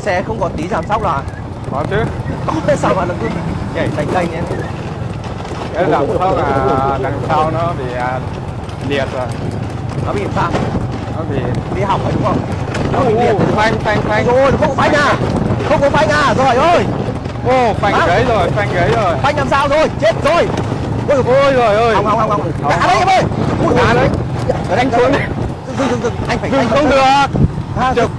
Xe không có tí giảm sóc là. Có chứ. Có, tại sao mà nó cứ nhảy tênh tênh thế? Cái giảm sóc là đằng sau nó bị, à, liệt rồi. Nó bị sao? Nó bị, bị hỏng rồi đúng không? Nó bị liệt rồi. Phanh, phanh, phanh. Ôi, không có phanh à? Không có phanh à? Rồi ơi. Ồ, phanh gãy rồi, phanh gãy rồi. Phanh làm sao rồi? Chết rồi. Ôi, ôi rồi ơi. Hỏng, hỏng, hỏng, hỏng. Thả đấy em ơi. Ui, thả đấy. Anh xuống đi. Dừng, dừng, dừng. Anh phải, dừng, anh không được. À, dừng.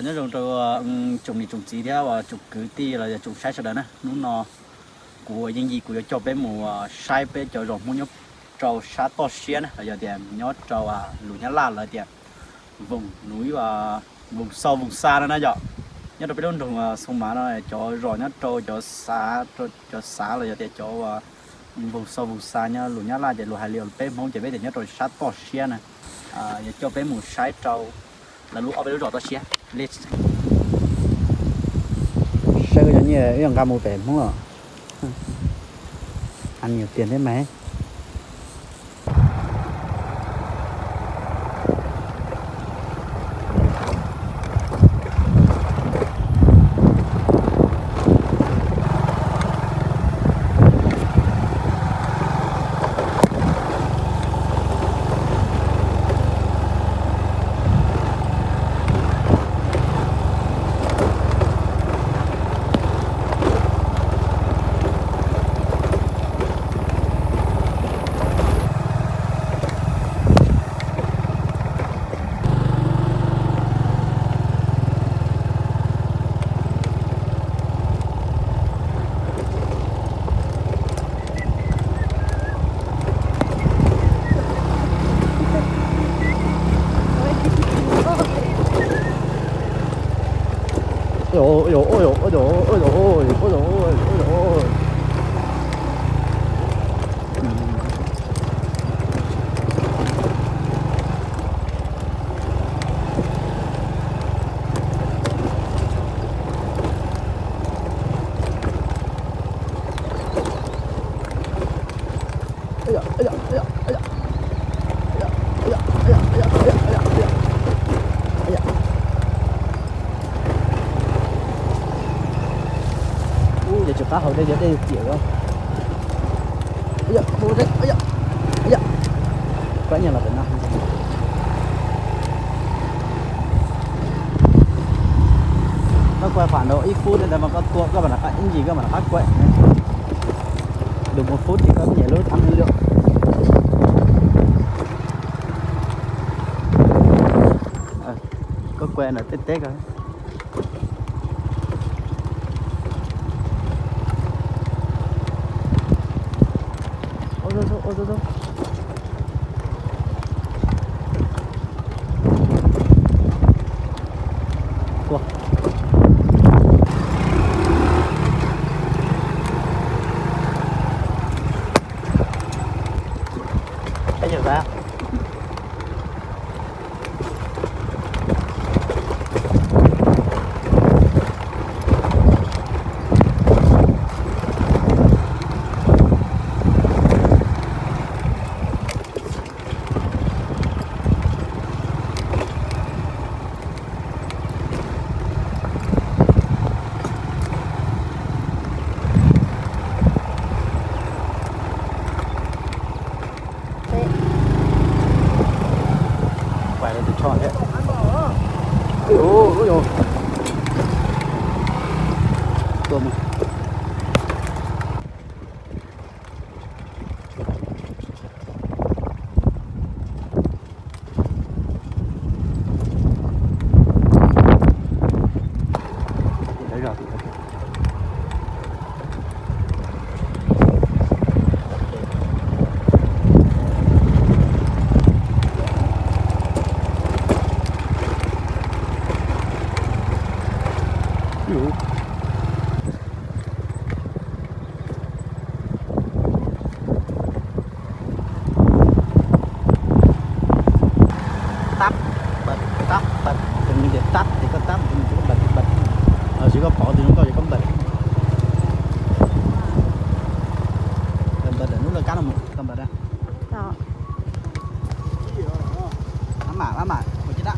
Nyob zoo rau tsoom niam tsoom txiv thiab tsoom kwv tij los yog tsoom saib sawv daws na. Hnub no kuv Yeej Yim kuv yuav coj peb mus saib peb cov zos Hmoob nyob rau sab toj siab na, los yog tias nyob rau lus Nyab Laj lawv tias vùng núi, vùng sâu vùng xa no na yom. Nyob rau peb lub nroog Xoo Mav no cov zos nyob rau cov xav, cov xav los yog tias cov vùng sâu vùng xa nyob lus Nyab Laj ces lus hais li peb Hmoob ces peb tias nyob rau sab toj siab na. Yuav coj peb mus saib rau lawv lub ob peb lub zos toj siab. Saib koj cov nyiaj wb yuav nqa mus pem Hmoob los. Ăn nhiều tiền thế mày. Ub, yog tsis qab hauv dej, yog dej tiam os. Kuaib nyias los pem no. Koj kuaib pam ntawd ib kub thiab ntawd mas koj tua koj mam rov qab ib ntsis koj mam rov qab kuaib. Được một phút thì có nhảy lướt tám mươi lượng. Koj kuaib ntawm tej teb koj. Ôi, ôi, ôi, ôi, ôi. Tua. Cái gì vậy? Pais rau tus tsho thiab. Ui, ui, ui, ui. Tuaj mus. Tắt, bật, tắt, bật. Tụi mình để tắt thì có tắt, tụi mình chỉ có bật, bật. Ờ, chỉ có bỏ thì chúng tôi chỉ có bật. Bật, bật ở nút là cắt nó một, bật ra. Đó. Lắm mà, lắm mà, một chiếc đã.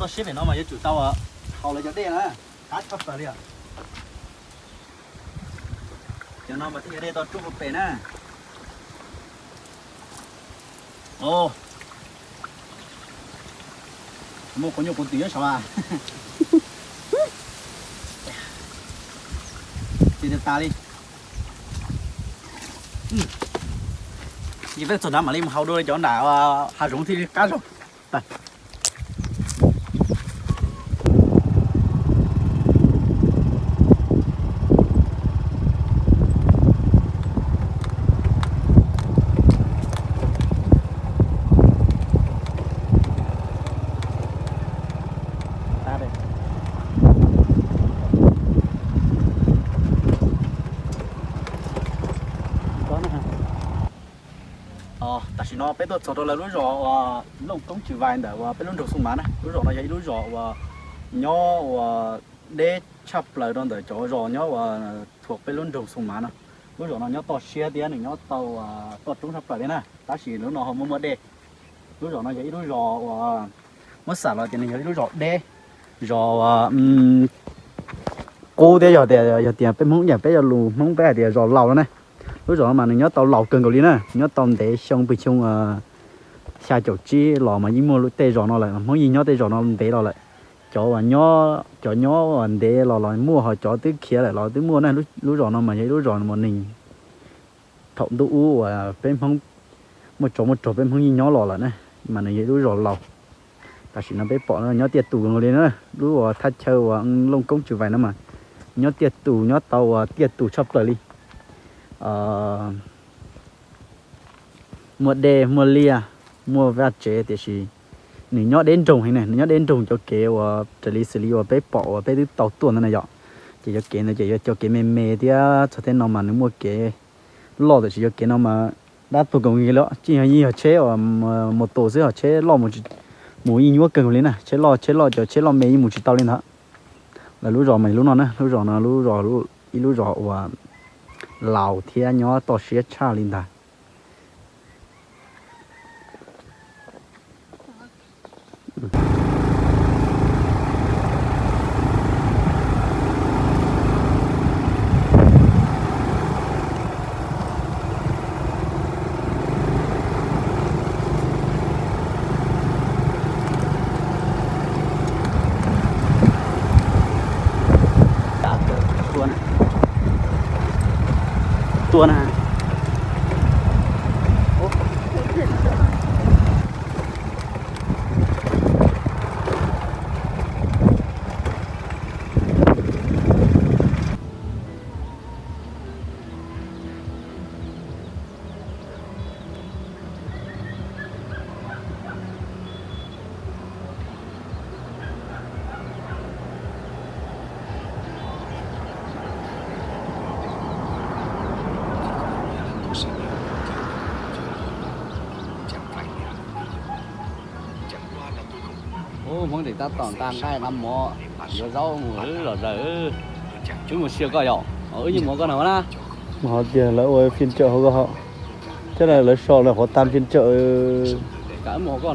Siab pem no mas yuav tsum tau haus lawv cov dej na, qab tshaj plaws li os. Cov no mas thiaj yog dej toj roob hauv pes na. Muaj quav nyuj quav twm nyob saud a. Tsis tas li. Ces peb txog nrad mam li mus haus dua cov nram hav zoov thiaj li qab zog. Tam sim no peb tuaj txog rau lawv lub zos uas Looj Koob Tswv Vais ntawm uas peb lub nroog Xoo Mav na. Lub zos no yog ib lub zos uas nyob uas deb tshaj plaws rau ntawm cov zos nyob uas thuam peb lub nroog Xoo Mav no. Lub zos no nyob toj siab thiab nws nyob tau toj roob tshaj plaws thiab na, tab sis lub no ho muaj muaj dej. Lub zos no yog ib lub zos uas muab xam los tias nws yog ib lub zos deb, zos qub thiab. Yog tias, yog tias peb Hmoob, yog peb yog lus Hmoob peb hais tias zos laus no ne. Lub zos no mas nws nyob tau laus kawg nkaus li na, nyob tau ntev xyoo pw xyoo xya caum tsib los mas yeej muaj tej zos no lawm, Hmoob yeej nyob tej zos no ntev los lawm. Cov uas nyob, cov nyob uas ntev los los muaj, ho cov twb khiav lawm los twb muaj na. Lub zos no mas yog ib lub zos uas neeg thaum ntuj ub uas peb Hmoob muaj tsov muaj rog peb Hmoob yeej nyob los lawm na, mas nws yog ib lub zos laus. Tam sim no peb pom nyob tiaj tus nkaus li na, lub uas thaj chaw uas Looj Koob Tswv Vais no mas nyob tiaj tus, nyob tau uas tiaj tus tshaj plaws li. Muaj dej muaj liaj, muaj vaj tsev, tiam sis nws nyob deb nroog heev na, nws nyob deb nroog cov kev uas raws li xws li uas peb pom uas peb twb tau tuaj ntawd na yom. Ces cov kev ntawd ces yog cov kev me me thiab txog tej no mas nws muaj kev loj, tiam sis cov kev no mas dab tuag kawg li lawm, tsis yog, yeej yog tsheb uas mus tus xwb, ho tsheb loj mus yeej nyuaj kawg li na, tsheb loj, tsheb loj, cov tsheb loj me yeej mus tsis tau li ntawd. Lawv lub zos mas lub no na, lub zos no lub zos, ib lub zos uas laus thiab nyob toj siab tshaj li ntawd. Tua na. Ub, Hmoob Dej tab tom nqa nqaij nqa mov yuav zaub mus lom zem. Wb mus xyuas koj yom, wb yeej mus koj na na. Mus hov tias lawv ua phim tsawm hauv koj hov, thiab lawv so lawv qhuav tag phim tsawm. Kam wb mus hauv koj